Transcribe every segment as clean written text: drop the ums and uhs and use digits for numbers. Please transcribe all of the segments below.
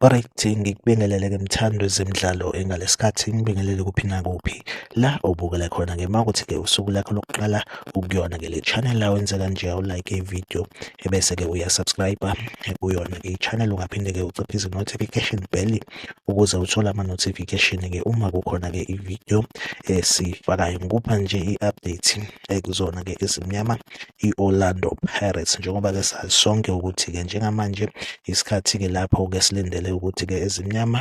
Alright, ngikubingelele-ke mthandi wezemidlalo ngalesikhathi ngibingelele kuphi nakuphi la obukela khona-ke uma kuthi-ke usuku lakho lokuqala ukuyona-ke le channel la wenze kanje awulike i-video ebese-ke uyasubscribe kuyona-ke i-channel. Ungaphinde-ke uciphise i-notification bell ukuze uthole ama-notification-ke uma kukhona-ke i-video esiyifakayo. Ngikupha nje i-update ekuzona-ke ezimnyama i-Orlando Pirates njengoba-ke sazi sonke ukuthi-ke njengamanje isikhathi-ke lapho-ke silindele ukuthi-ke ezimnyama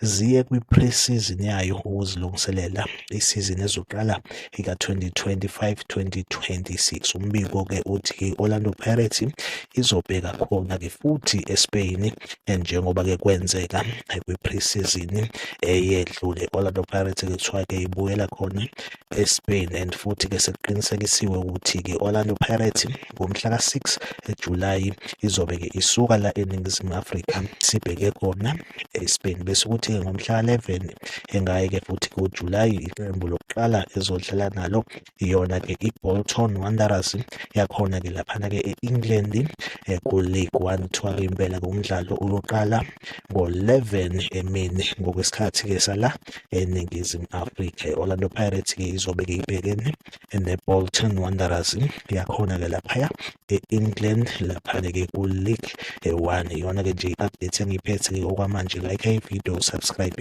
ziye kwi-pre-season yayo ukuzilungiselela isizini ezoqala ika-2025-2026. Umbiko-ke uthi-ke i-Orlando Pirates izobheka khona-ke futhi eSpain njengoba-ke kwenzeka kwi-pre-season eyedlule. Orlando Pirates-ke kuthiwa-ke ibuyela khona eSpain and futhi-ke sekuqinisekisiwe ukuthi-ke Orlando Pirates ngomhla ka-6 Julayi izobe-ke isuka la eNingizimu Afrika sibheke khona eSpain, bese kuthi-ke ngomhla ka-11 engaye-ke futhi kuJulayi iqembu lokuqala ezodlala nalo iyona-ke i-Bolton Wanderers yakhona-ke laphana-ke e-England ku-League One. Kuthiwa-ke impela-ke umdlalo uyoqala ngo-11 emini ngokwesikhathi-ke sala eNingizimu Afrika. I-Orlando Pirates-ke izobe-ke ibhekene ne-Bolton Wanderers yakhona-ke laphaya e-England laphana-ke ku-League One. Iyona-ke nje i-update engiyiphethe-ke okwamanje. Like i-video, subscribe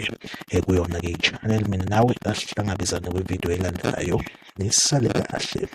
kuyona-ke i-channel. Mina nawe asihlangabezane kwi-video elandelayo. Nisale kahle.